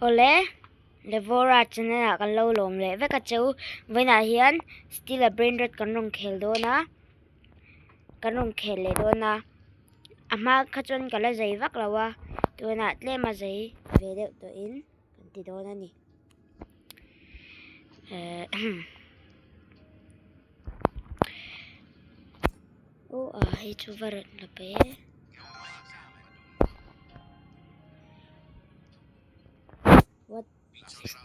Awle, Levora channel ah kan lo lawm leh vek a cheu. Vawiinah hian Steal a Brain Rot kan rawn khel dawn a, kan rawn khel leh dawn a. A hma kha chuan ka la zei vak lo a, tunah tlem a zei ve deuh tawhin kan ti dawn a ni. Aw a hei chu va rawn la pe e. What is this?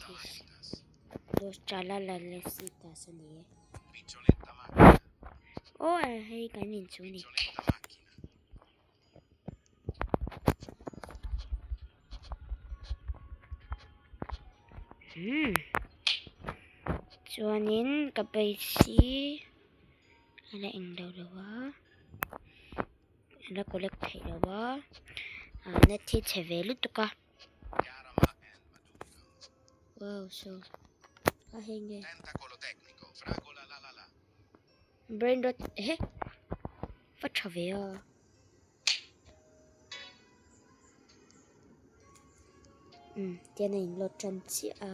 Los Tralalesitas a ni e. Aw a hei kan in chu ni. Hmm. Chuanin ka base hi a la eng lo lo a a la collect theih lo a ah net hi chhe ve lutuk a wow so a hei nge brain rot ehe va tha ve a. Umm tian a inload tan chiah a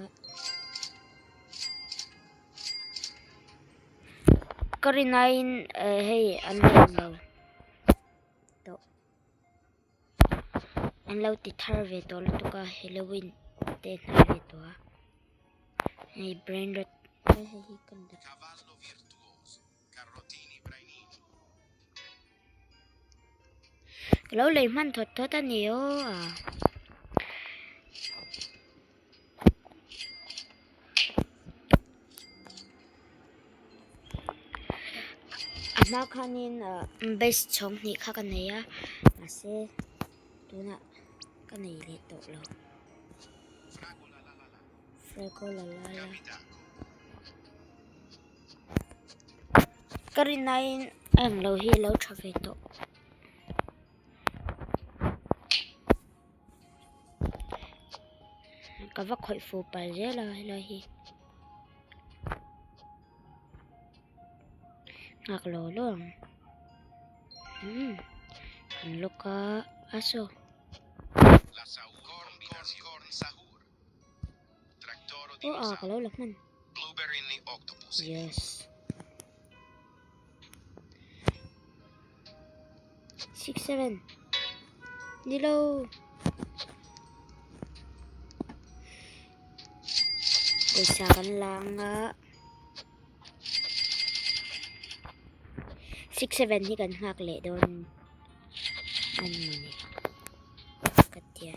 ka rin aiin eh hei an la englo tawh an lo ti thar ve tawh lutuk a halloween te hnai ve tawh a hei brain rot hei hi ka Ka lo lei hman thawt thawt a ni aw a. A hma khanin base chhawng hnih kha ka nei a mahse tunah ka nei leh tawh lo. Fragola la la. Ka rinaiin a englo hi a lo tha ve tawh. Ka va khawih fu palh zel a helai hi. Nghak lo lo ang. Umm kan lawk a a saw. Aw a ka lo la hman. Yes. 6 7. Nilo. Pawisa kan la anga. 6 7 hi kan nghak leh dawn an mawni ka tia.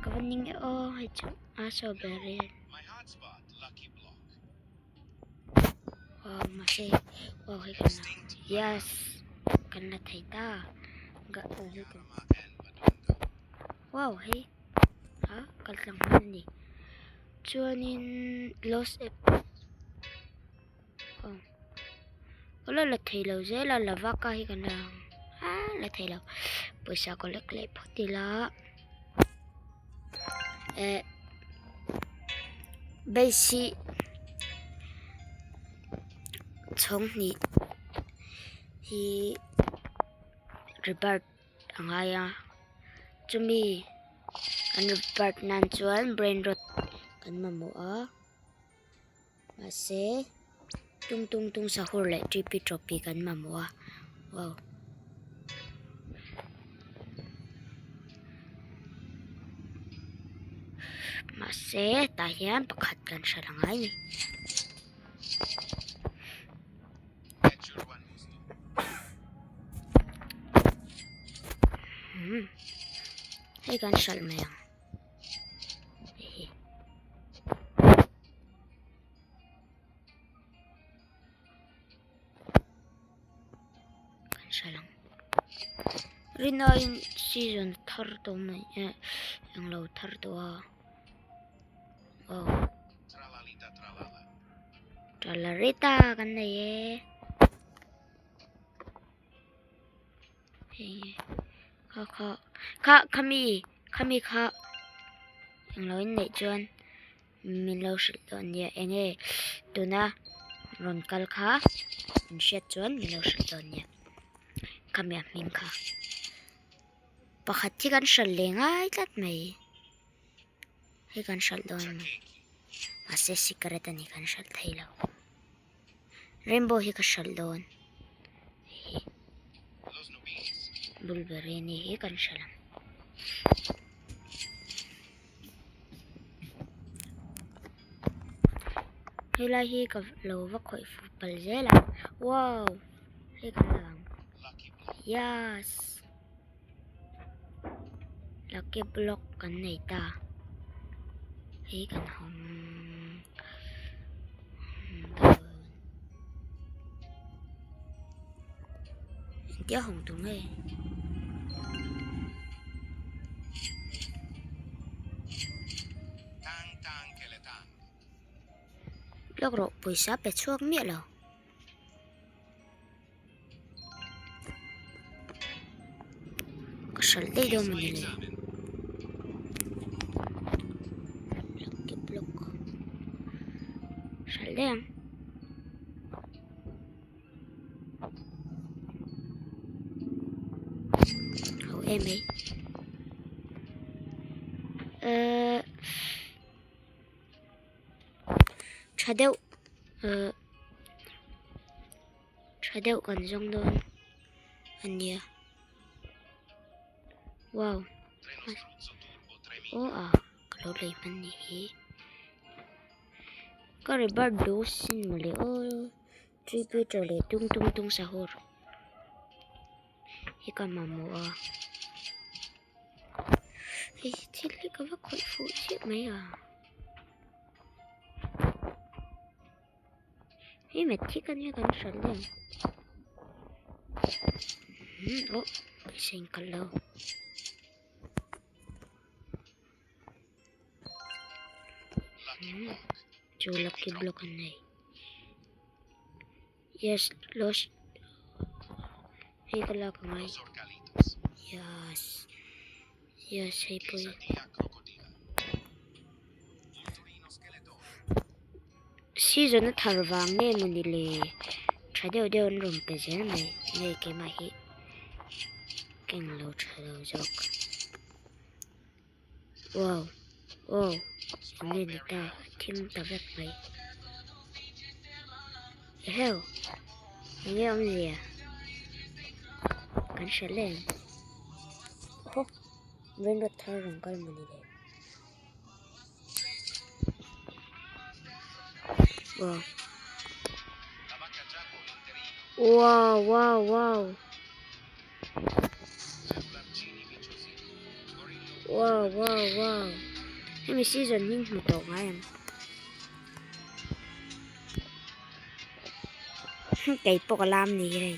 Ka va ning e aw hei chu a saw ber e. Wow mahse wow hei kan la yes kan la thei ta ga hei kan wow hei ha kal tlang hman a ni chuanin lost app oh ka la la thei lo zel a lava ka hi kan la ang a la thei lo pawisa collect leh phawt ila eh base hi chhawng hnih hi rebirth a ngai a chumi an rebirth nan chuan brain rot kan mamawh a. Mahse tung tung tung sahur leh tripi tropi kan mamawh a wow. Mahse tah hian pakhat kan hre la ngai a ni. Hei kan hralh mai ang. Kan hre lang. Rinaiin season thar tawh mai eh englo thar tawh a. Wow. Tralarita kan nei e. Hei kha kha kha khami khami kha englo in neih chuan min lo hrilh dawn nia enge tuna rawn kal kha in hriat chuan min lo hrilh dawn nia khami a hming kha. Pakhat hi kan hralh leh ngai tlat mai. Hei kan hralh dawn a ni. Mahse cigarette a ni kan hralh thei lo. Rainbow hi ka hralh dawn. Hei hi. Bulberry ni hi kan hralh ang. Helai hi ka lo va khawih fuh palh zel a. Wow! Hei kan la ang. Yes! Lucky block kan nei ta. Hei kan hawng dawn. Engtia hawng tur nge? Lawk rawh pawisa pe chhuak miah lo. Ka hralh daih dawn mawni le. Lucky block. Hralh daih ang. Ho em mai. Ehh. Tha deuh ehh tha deuh kan zawng dawn a nia wow aw a ka lo lei hman ni hi ka ri bar duh sin mawle aw tree leh tung tung tung sahur hi ka mamawh a. Hei thil hi ka va khawih fuh chiah mai a. Hei met thik ania kan hral em. Hmm, oh, pawisa in kal lo. Hmm, chu lucky block an nei. Yes, los. Hei ka lak angai. Yes. Yes, hei pawh hi. Season a thar vang nge mawni le tha deuh deuh an rawn pe zel mai nge keimah hi ka englo tha lo zawk. Wow wow enge ni ta a thim ta vek mai eheu enge awmzia kan hre lem aw rain rod thar rawn kal mawni le wow wow wow wow. Wow wow wow hemi season hi hmu tawh ngai ang kei pawh ka lam ni hei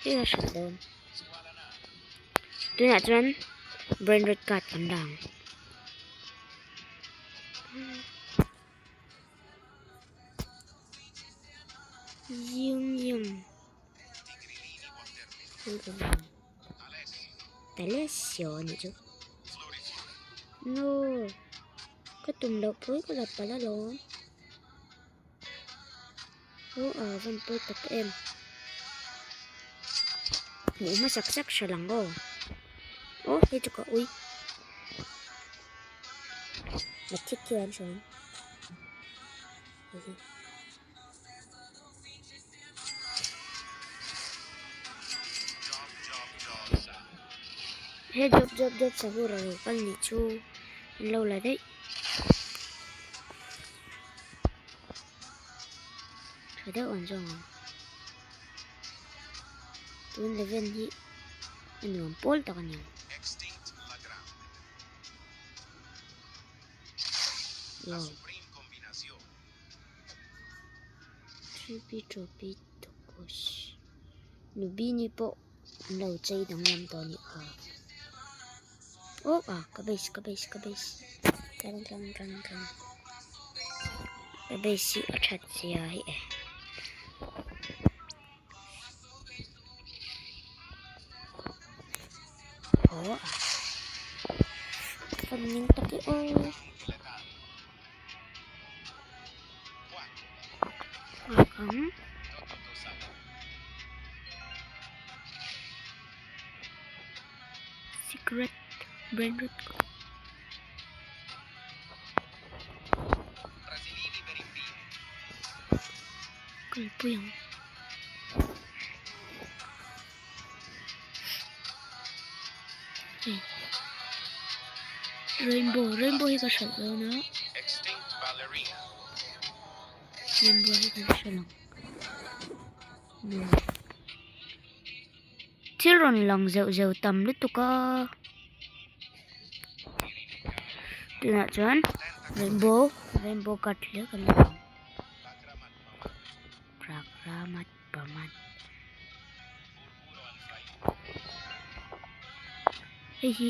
hei a hrilh dawn tunah chuan brain red card kan la ang. Yum yum. Alessio a nih chu. No. Ka tum loh pui ka la palh alawm. Aw a van pawi tak em. Hmuh hmasak sak hre lang aw. Aw hei chu ka ui. A thik khi an hre ang. He job job job sahur a lo kal nih chu an lo la daih. Tha deuh an zawng ang. Tun leven hi a nuam pawl tak a ni ang. Wow. Tripi tropi tokos. Nubini pawh an lo chei danglam tawh a nih kha. Oh ah ka base ka base ka base. Tlang tlang tlang tlang. Ka base hi a that zia hi e. Oh ah. Fanning tak i aw. Ang. Secret brain rot kalpui ang. Hei rainbow rainbow hi ka hralh dawn a rainbow hi kan hralh ang. Thil rawn lang zeuh zeuh tam lutuk a tunah chuan rainbow rainbow card hle kan la ang Prakramat Pramat hei hi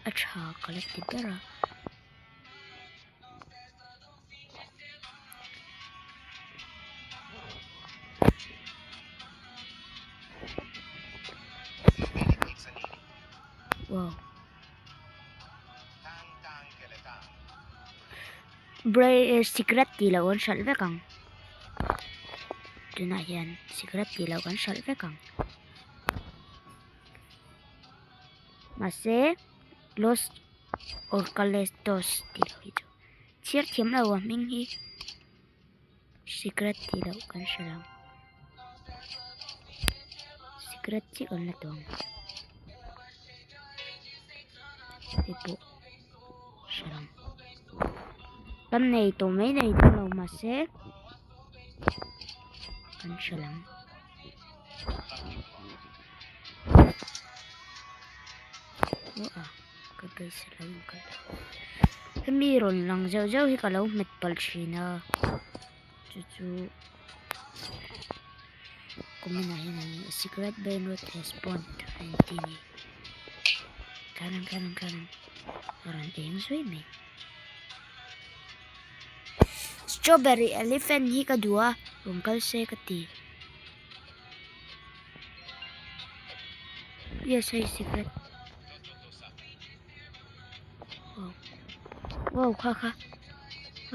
a tha ka la ti ber a. Wow. Bray eh, secret tih loh kan hralh vek ang. Tunah hian secret tih loh kan hralh vek ang. Mahse Los Orcalestos tih loh hi chu chhiar thiam lo a hming hi secret tih loh kan hre lo secret chiah kan la tawng hei pawh hre lo kan nei tawh mai nei dawn lo mahse kan hre lo. Hemi rawn lang zeuh zeuh hi ka lo hmet palh thin a chu chu comment ah hian a secret brain rot has spawned a inti a ni tlan ang tlan ang tlan ang a rawn eng zui mai strawberry elephant hi ka duh a rawn kal se ka ti. Yes, hei secret. Wow. Wow, kha kha.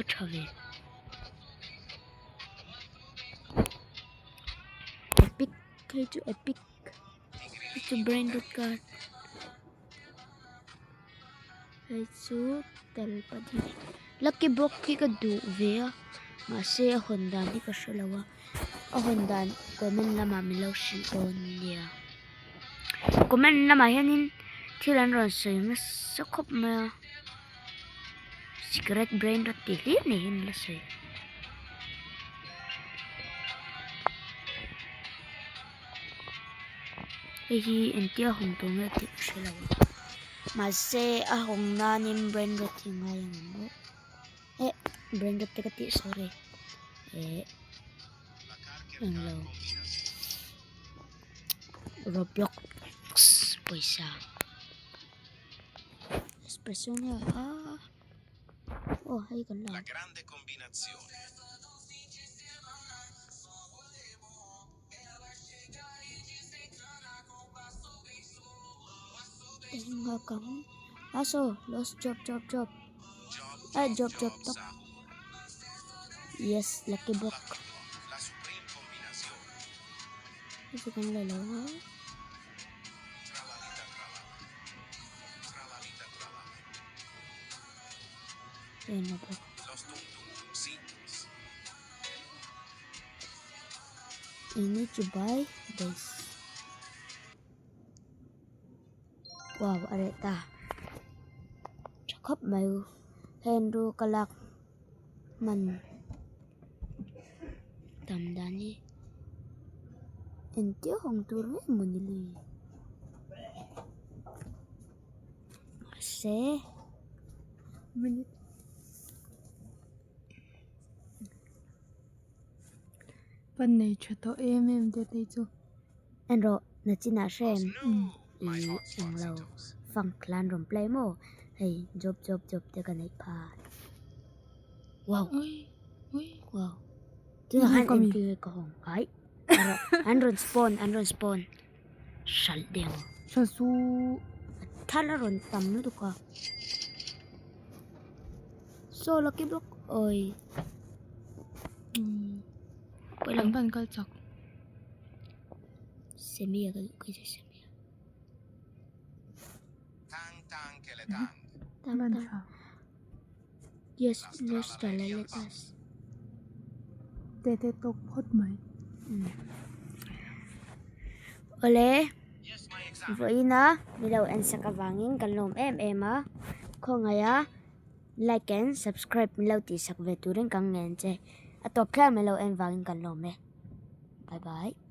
A tha ve. Epic. Hei chu epic. Hei chu brain rot card. Hei chu tel pahnih lucky block hi ka duh ve a mahse a hawn dan hi ka hre lo a a hawn dan comment lamah min lo hrilh dawn nia comment lamah hianin thil an rawn sawi nasa khawp mai a secret brain rot tih hlir nei hian an la sawi. Hei hi engtia hawng tur nge tih ka hre lo a mahse a hawng nanin brain rot hi a ngai ang em aw eh brain rot te ka tih sorry eh englo roblox pawisa espresso nge a aw hei kan la. Ah saw los job job job ah job job top yes lucky block hei chu kan la lo a en la bawk. You need to buy this. Wow, a reh ta. Tha khawp mai u. Heng ru ka lak hman tam dan hi engtia hawng tur nge maw ni le. Mahse minute. Pan nei tha tawh em em te phei chu. En rawh nachinah hrem i englo funk lan rawn play maw hei job job job te ka neih pha wow wow tunah khan engtin nge ka hawng ai an rawn spawn an rawn spawn hralh deuh tha chu thal a rawn tam lutuk a saw lucky block awi an van kal chak semi a ka duh kei chu semi. Tang Ban tang. tha. Yes, los Tralaleritas. Te te tawk phawt mai. Awle, vawiina mi lo en sak avangin kan lawm em em a, khawngaiha like and subscribe min lo tih sak ve turin kan ngen che. A tawp thleng min lo en vangin kan lawm e. Bye bye.